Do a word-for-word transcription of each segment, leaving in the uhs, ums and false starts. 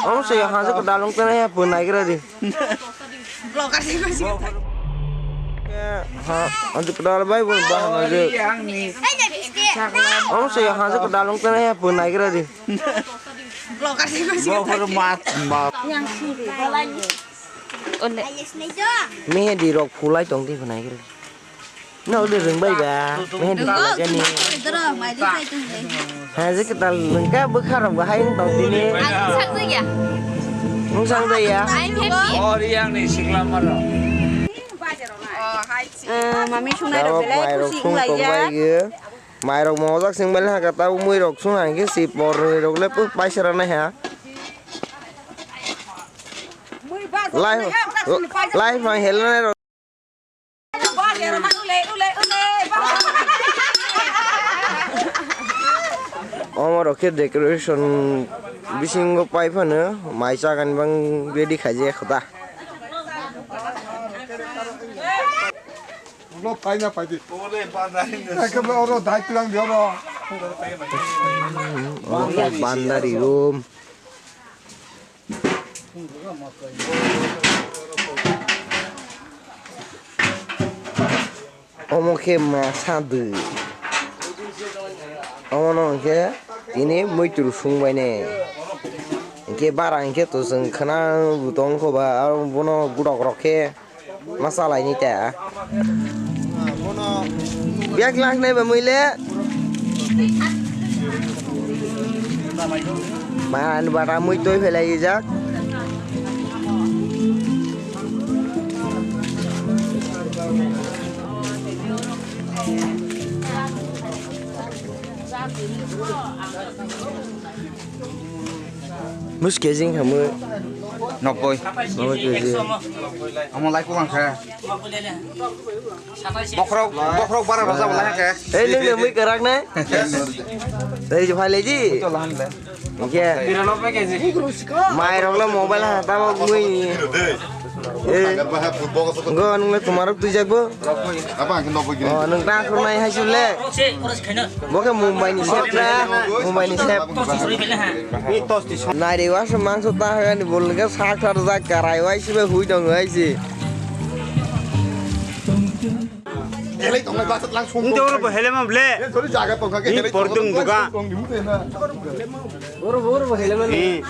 Omo se haje ko dalung tene ya pun nai gra di. Ha, haje ko dal bai bo ba haje. Omo se haje ko dalung tene ya pun nai gra di. Vlogger mat mat. Mehendi rok phulai tong di pun nai gra. No, de rwng bai ba. Mehendi rwng khlai kani. Doro, mai de sai tung de. Ha, je kwtal nung ka bwkha rok bahai wng tong tini. Ang sakjak ya. Wng sakjak ya. I'm happy. Oh, Riang ni sikla maro. Oh, hai. Eh, mami sunai rok belai khusi wng lai ya. Mai rok mojak sing belai ha ka ta mui rok sung ha ke si por rok le pu paisa rok nai ha. Life, life ang helna rok. Omo rok khe decoration bisingo pai phano mai chagan bang ready khaijak kho ta. Ulo pai na pai di. Ekhe oro dai tlang di oro. Omo khe bandari room. Omo khe masa dui. Omono hwnkhe tini muitu rwsung bai ne. Hwnkhe bara hwnkhe to chwng khwna bo tong kho ba, aro bono gudokrok khe. Ma salai ni ta. Biak lak nai ba mui le. Ma ani bata mui toi phelai jak. Mus kejing hamui. Nokboi. Nokboi kejing. Amo lai kulang khe. Bokrok, bokrok bara roja bolai khe. Ei, nung de mui kerak ne? Ei, phai leji. Hingke. Mai rok le mobile ha tabok mui. Eh. Go nung le tumarok twijak bo. Apa ang khe nokboi gini. Oh, nung ta khurnai hai chule. Bo khe Mumbai ni chef na, Mumbai ni chef. Nai re wa se mangso ta hagani bol ga sak thar jak karai wai se bai hui dong wai se. Elai tong lai bas lang sung. Nde oro bo helema ble. E thori jaga tong kha ke. Ni helai pordung tong lai duga. Tong ni mute na. Oro bo, oro bo helema. Ni.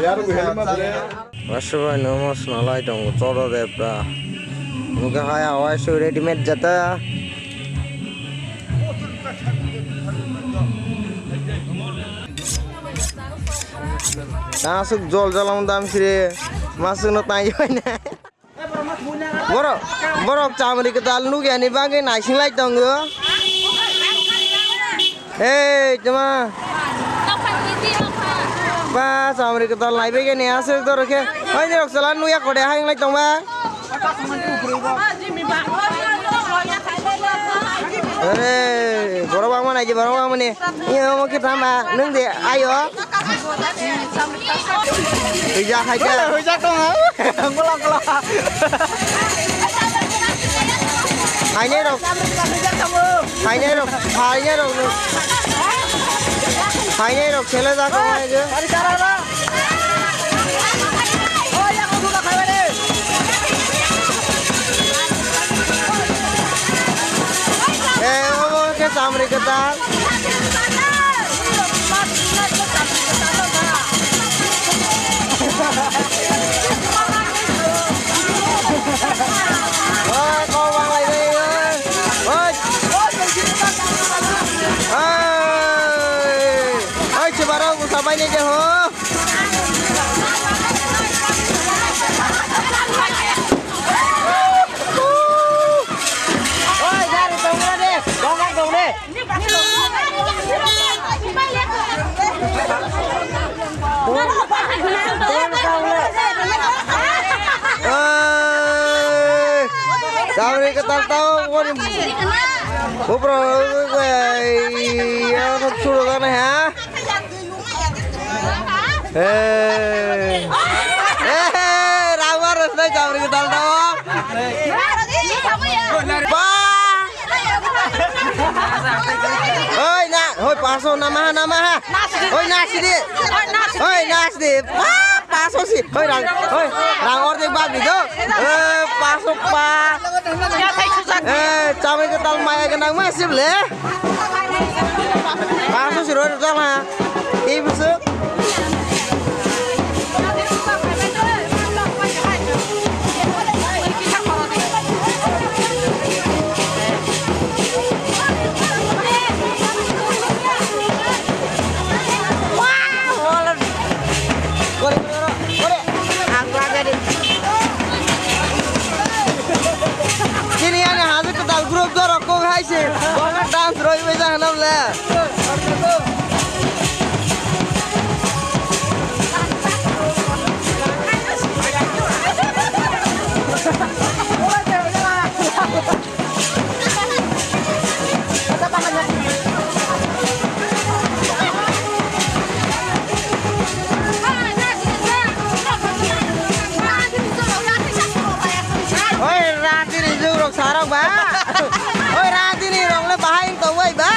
Yar bo helema ble. Waswai no mos na lai tong chodo de pra. Muga haya wai su ready made jata. Aswk jol jol ang dam sire. Masuk no tai bai na. Borok, borok chamri kwtal nukya ni bagwi naising lai tongo. Hey, tuma. Ba, chamri kwtal naibai khe ni aswk doro khe. Hai ni rok chala nukya kode hai wng lai tongba. Hey, borok bangma naidi, borok bangma ni. Iyo, omo khe tama, nwng de, ayo. Huijak hai khe. Huijak tong ha. Gola, gola. Hainai rok. Hainai rok, hainai rok. Hainai rok, sele jak tong hai khe. Eh, omo khe chamri kwtal. Oi, kok bang lai bai, oi. Oi. Oi. Oi, chubarok bwsa bai nai de ho. Oi, gari tongna de, tongna tongna. Oi, gari kwtal tao, wani. Bupro, oi, ya, suru gana ha. Hey. Hey, rama rosna chamri kwtal tao. Ba. Oi, na, hoi, paso, namaha, namaha. Oi, nasidi. Oi, nasidi. Ba. Sosi, hoi rang, hoi, rang ordek ba bido. Eh, pasok pa. Eh, chamai kwtal maya gwnang ma sible. Pasok si roi rojak ma. Ei busuk. Chini ani hajo kwtal group dorok kok hai se. Bono dance roi bai jana le. Oi, rati ni jug rok sarok ba. Oi, rati ni rok le bahai tong bai ba.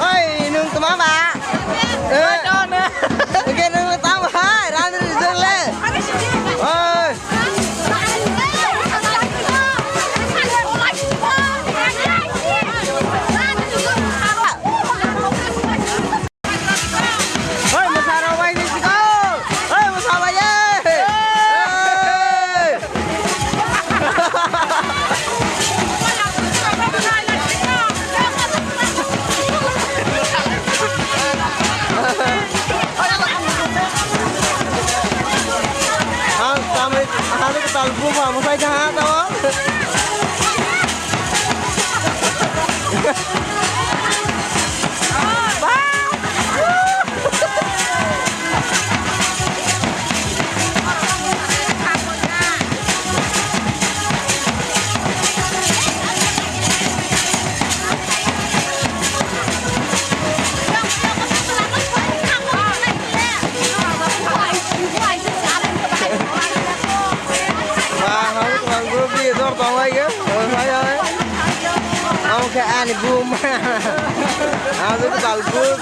Oi, nung tuma ba. Eh. Oke, nung tama hai, rati ni jug le. Oi. Hoi, mwsarok bai ni siko. Hoi, mwsa bai ye. Hoi. Ha, tamai, ha, tal bu ma, mwsai ka, ha, tao. Ba, hang tong group di dor tong lai ge. Oi, oi, oi. Ang khe ani buma. Ang khe tal buk.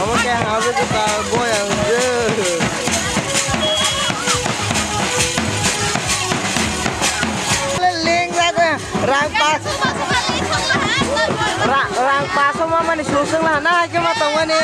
Omo khe ang khe ta boyang je. Leng jaga rang pas. Ra-, rang paso mamani susung la na hai khe ma tongmani.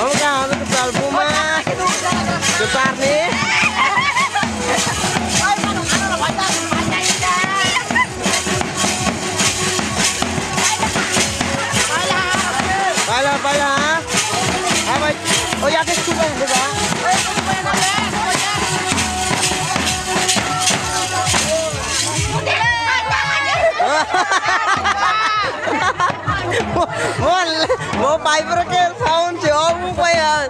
Omo khe ang kwtal buma. Kwtal ni. Paila, paila, ha? Ha, bai. O, ya, ke suka yang suka. Mo, mo, mo, pai, pero ke sound si, oh, mo, pai, ya.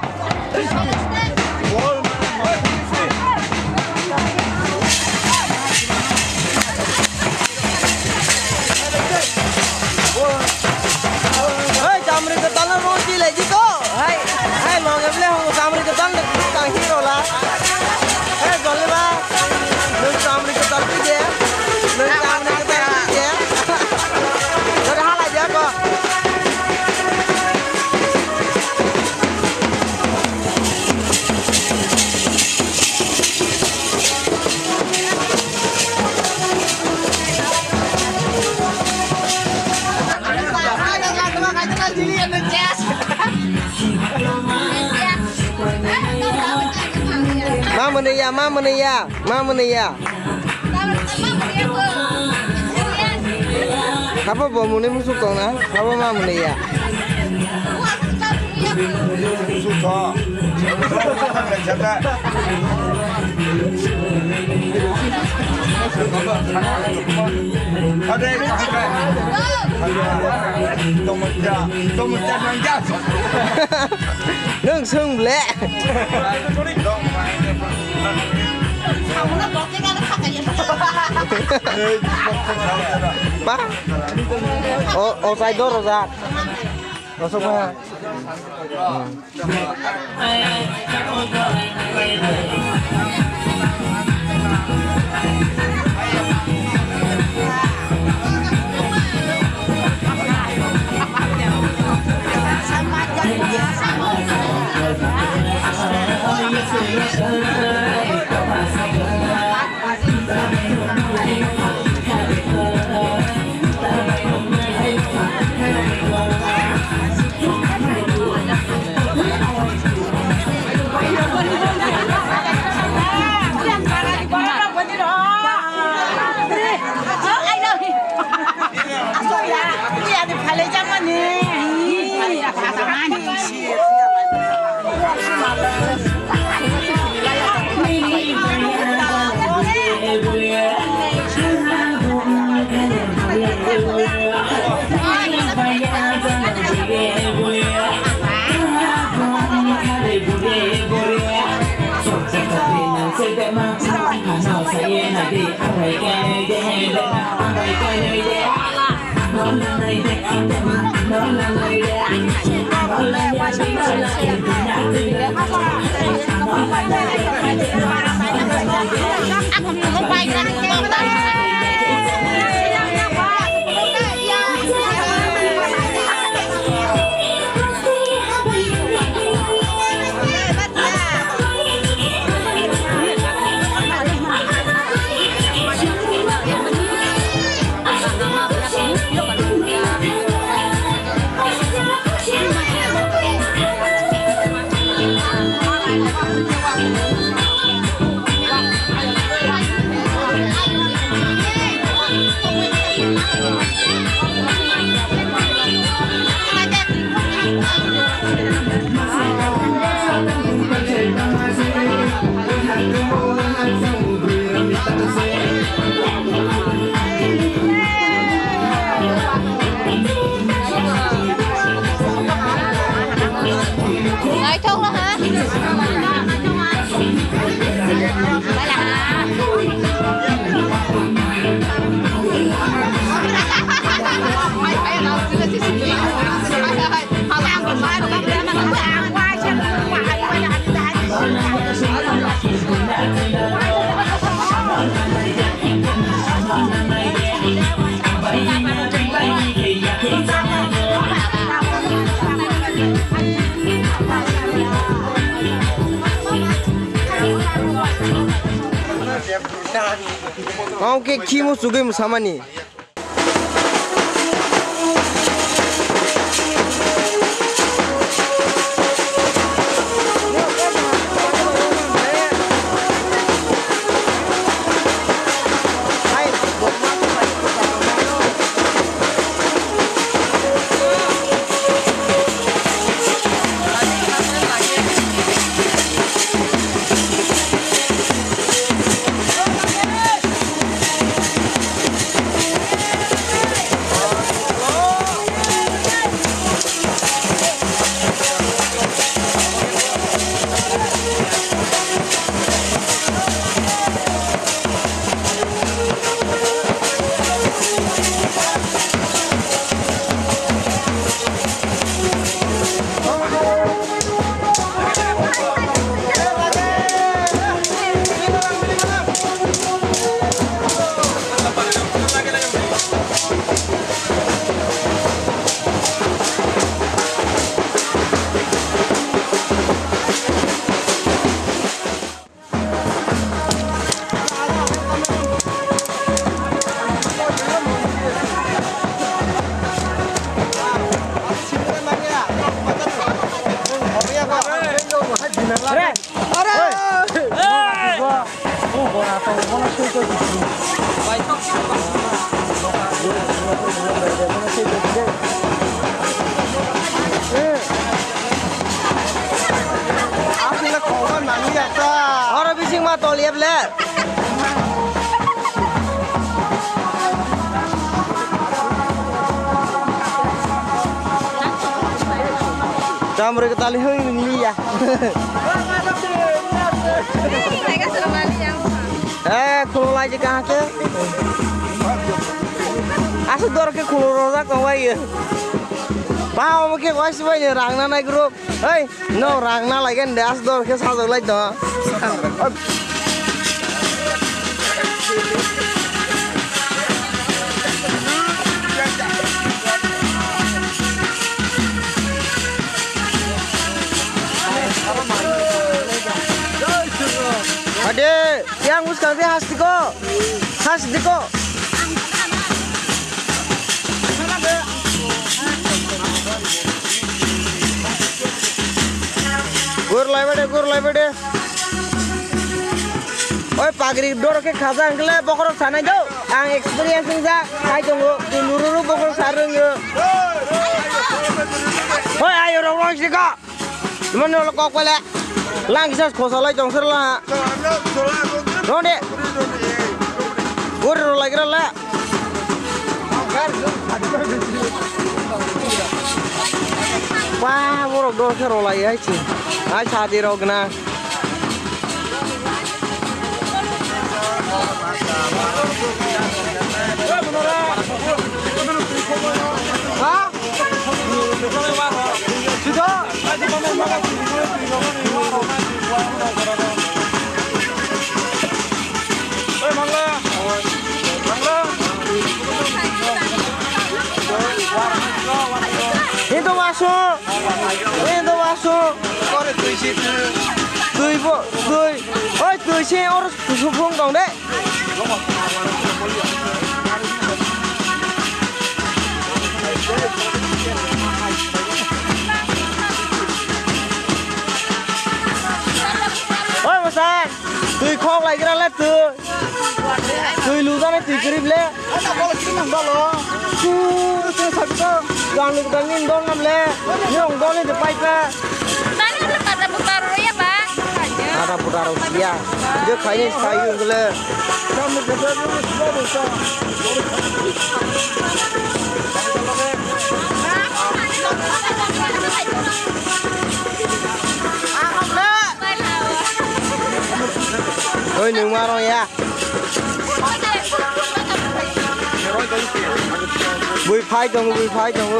Hei, chamri kwtal no roti lai di ko. Hai, hai, loge bole ho chamri kwtal no tang hero la. Hei, Ma mwnwi ya, ma mwnwi ya, ma mwnwi ya. Habo bo mwnwi musuk tong na, habo ma mwnwi ya. Nwng swng ble. Ba. O, o, sai dor ojak. Osok ba. Naithok no ha? Kau ke khimu sugui musamani. Aswkno khokma nangya ta. Oro bising ma tol yep le. Chamrwk tali hoi nung liya. Eh, khulum lai je kaham khe. Aswk dor khe khulum rojak tong bai. Ba omo khe wai sibai ni rang na nai group. Hei, no rang na lai gen das dor khe sajak lai to. Ade. Yang buskang de hasti ko. Hasti ko. Gur lai bade, gur lai bade. Oi pagri dor khe khaja angkle bokhorok sanai do. Ang experience wng jak, khai tongo. Nururu bokhorok sa rwngyo. Oi ayo rong rong sika. Imani ulo kok pele. Lang kisa khosa lai tong sir la. Ronde. Gori ro lai gira la. Ba borok dor khe ro lai hai chi. Hai sadi rok na. Ha? Hindu masu, hindu masu. Twi bo, twi. Oi, twi se or kusuk phung tong de. Oi, bwsa, twi khok lai gra le twi. Twi lujani twi kwrwi le. Gangni gangni dol nam le. Yong dol ni de pai pa. Ada putar rok sia. Dia khaini sai yung le. Oi nung maro ya. Bui phai tongo, bui phai tongo.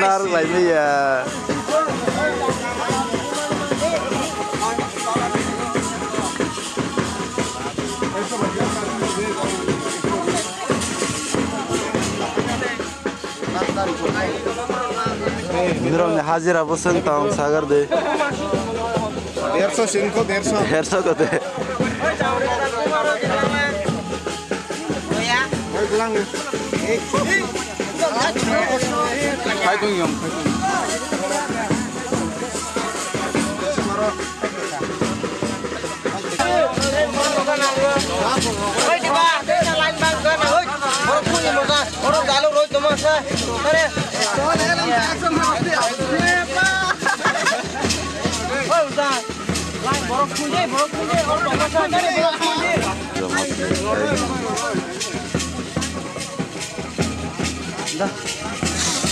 Nar lai maya. Borokni hajira bo chwng tong sagar de. Derso singko, derso. Derso kote. Khai tong yong.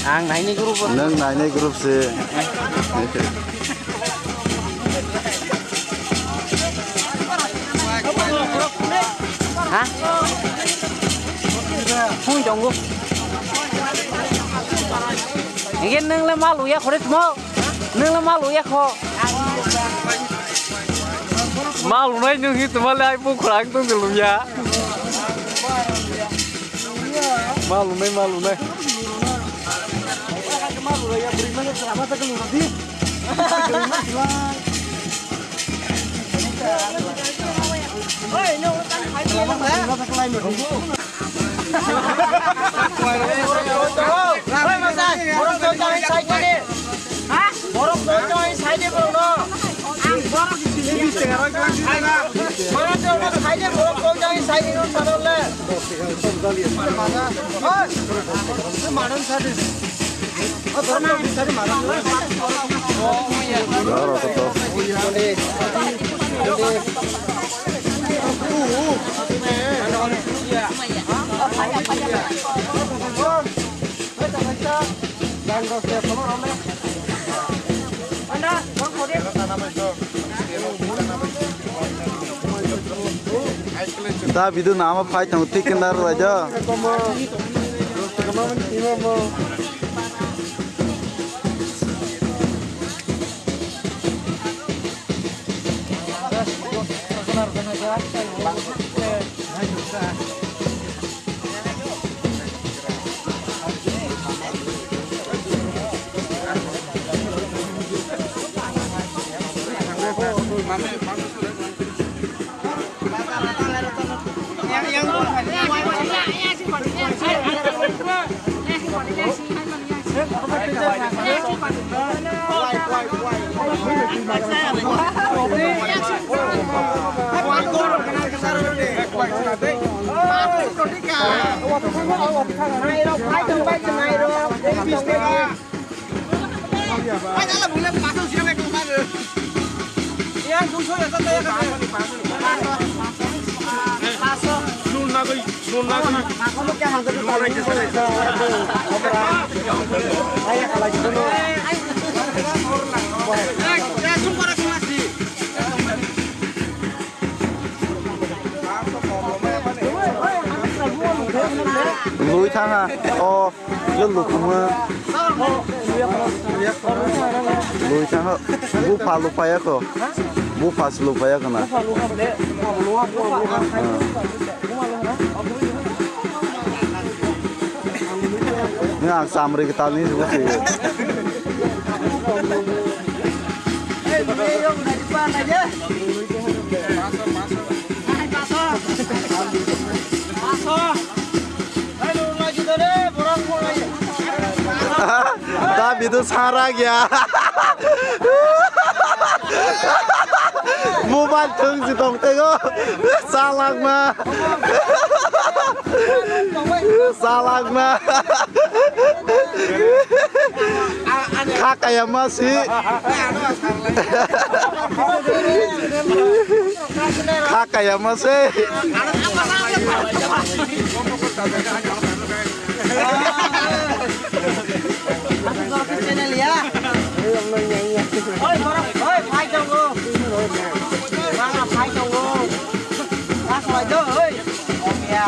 Ang naini group. Nang naini group se. Ha? Phone tongo. Nge nang le mal uya khore tmo. Nang le mal uya kho. Mal unai nung hi tma le ai bu khorang tung de luya. Mal unai, mal unai. Borok joto hai side de borok no. Borok joto hai side de borok joto hai side de no sanole. Oi, madan side. Da bidu nama phai tong tik kendar raja. Lui thang ha. O, lo lukuma. Lui thang ha. Bupha lupaya ko. Bupha se lupaya ko na. Ni ang samri ke tali ni juga sih. Da bidu sara gya. Mobile thung si tong tego. Salak ma. Salak ma. Kha kaya ma si. Kha kaya ma se. Channel ya. Oi, borok, oi, phai tongo. Mama phai tongo. Last bai do, oi. Om ya.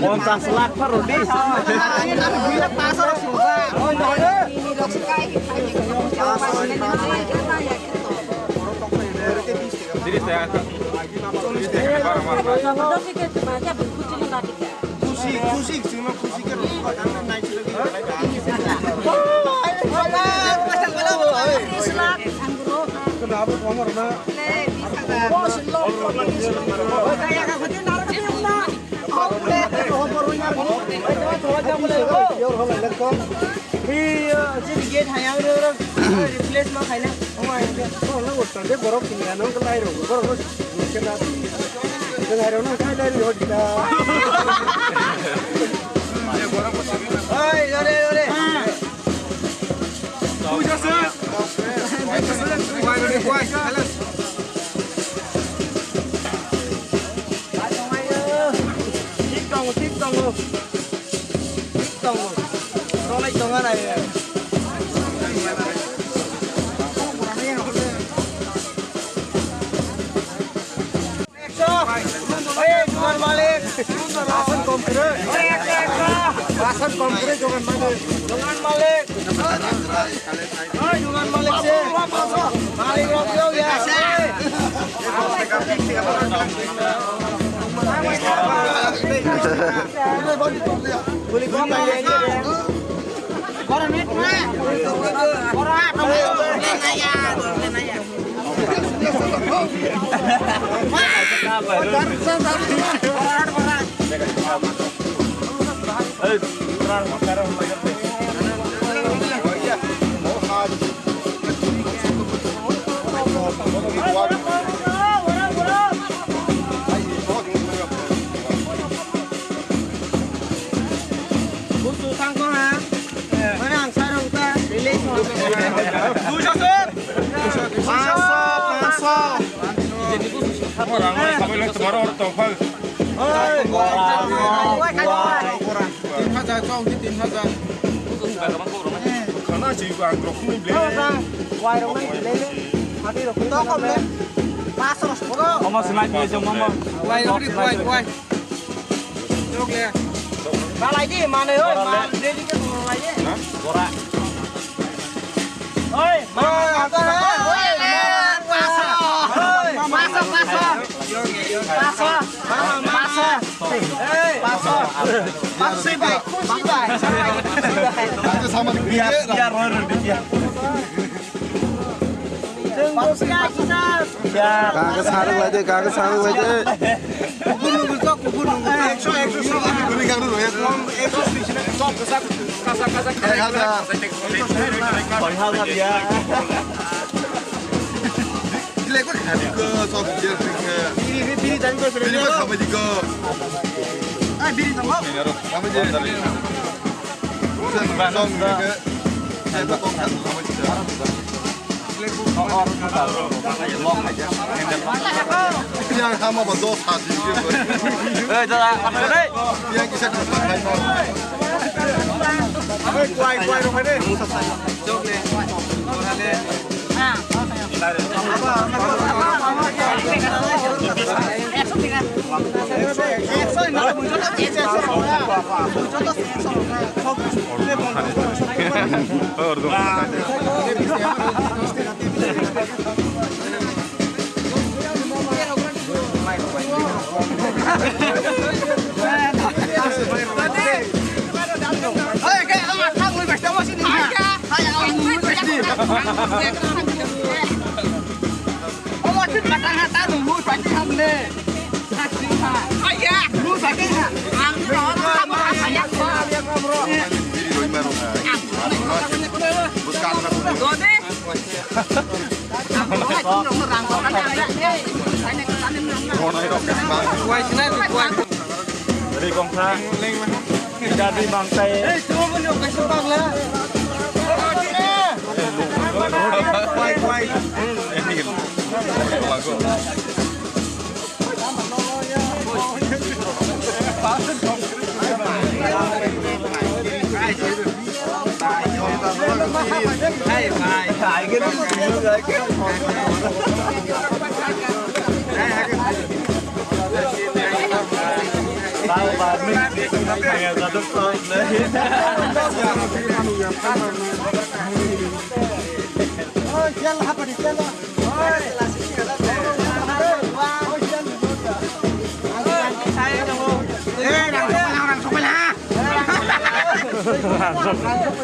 Ponchas lakh pa rodi. Khusi, khusi, chwngno khusi khe rw-, Hey, uh, jadi gate hayang ni orang replace ma khaina. Oh my God. Oh, lo utar de borok kini ano kelai ro. Borok ro kena. Kelai ro na khai lai ro dika. Hey, dore, dore. Why, why, why? Thik tongo, thik tongo. Thik tongo. Tolai tongo na ye. Ekso. Oye, dogan malik. Basan kom kre. Oye, ekso, ekso. Basan kom kre, dogan malik. Dogan malik. Oi, dogan malik se. Malik rok yo ya. Guli kom na ye. Gora ni. Gora. Busu tangkona. Mana ang sarong ta, release mo. Duiso, sir. Paanso, paanso. Tin hajar, chong di tin hajar. Khana si ang rok ni ble. Wai rok ni ble. Mati rok ni. Omo snai ni se momo. Wai rok ni wai, wai. Balai di, mana, oi, ma, ready ke tu, balai di. Bora. Oi, ma, ma, ma, oi, ma, paso. Oi, paso, paso. Paso, ma, ma, paso. Oi, paso. Paso, bai, paso, bai. Biar, biar, biar. Kaka sarung lai de, kaka sarung lai de. Kubun nunggu sok, kubun nunggu sok. Ekso, ekso sok. Kubun nunggu sok. Ekso sok. Kasak, kasak. Hai, hai, hai. Hai, hai, hai, ya. Dilek ko khadi ko sok dia ke. Biri, biri, biri, jangan kau sering. Biri ko sama juga. Ah, biri sama. Sama je. Yang sama ba dos hati. Eh, dah, apa ni? Yang kisah kisah. Kuai, kuai, rumah ni. Ri kongsa. Jadi bangkai.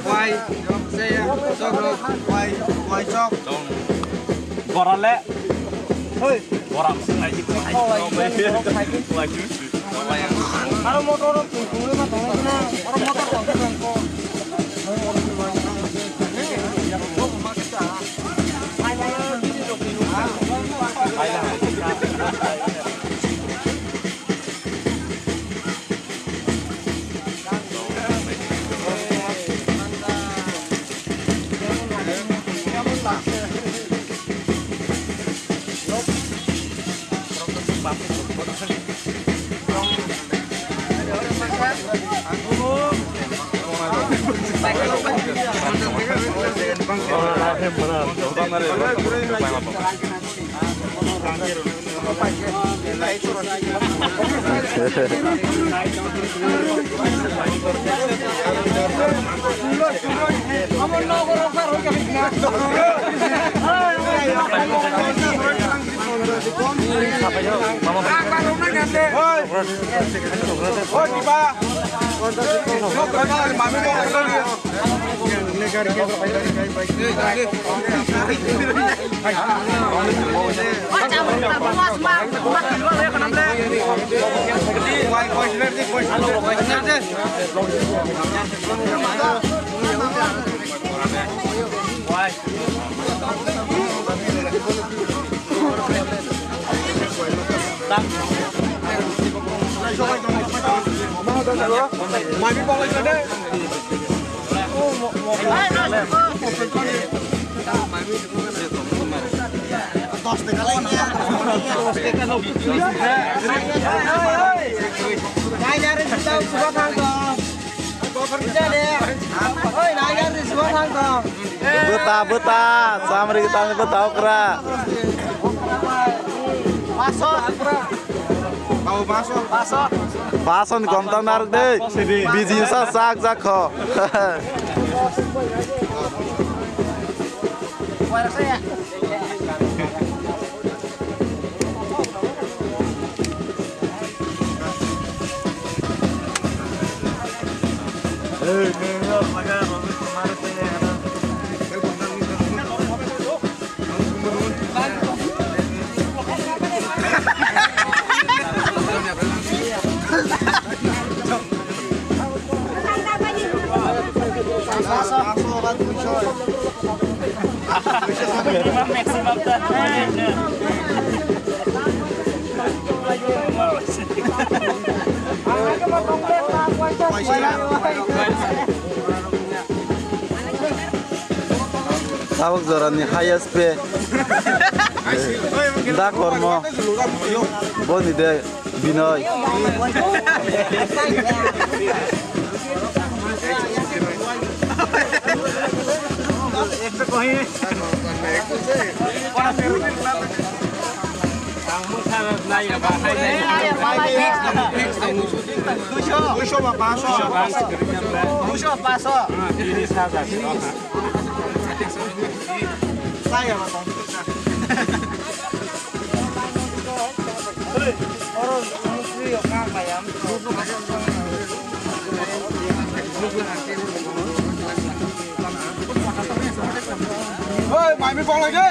Wai, saya, sok, wai, wai, sok. Borale. Hei. Boram sing lagi. Aro motor rok twi twi ma tongo na. Aro motor tong khe tong kho. Bwta, bwta, chamri kwtalni bwta okra. Paso ni komtang narwk de. Biji sa sak jak kho. Tabuk jorani highest pay. Da kormo. Boni de. Binoy. Duisho ba paso. Duisho paso. Saya ba. Oi, mai mi bang lagi.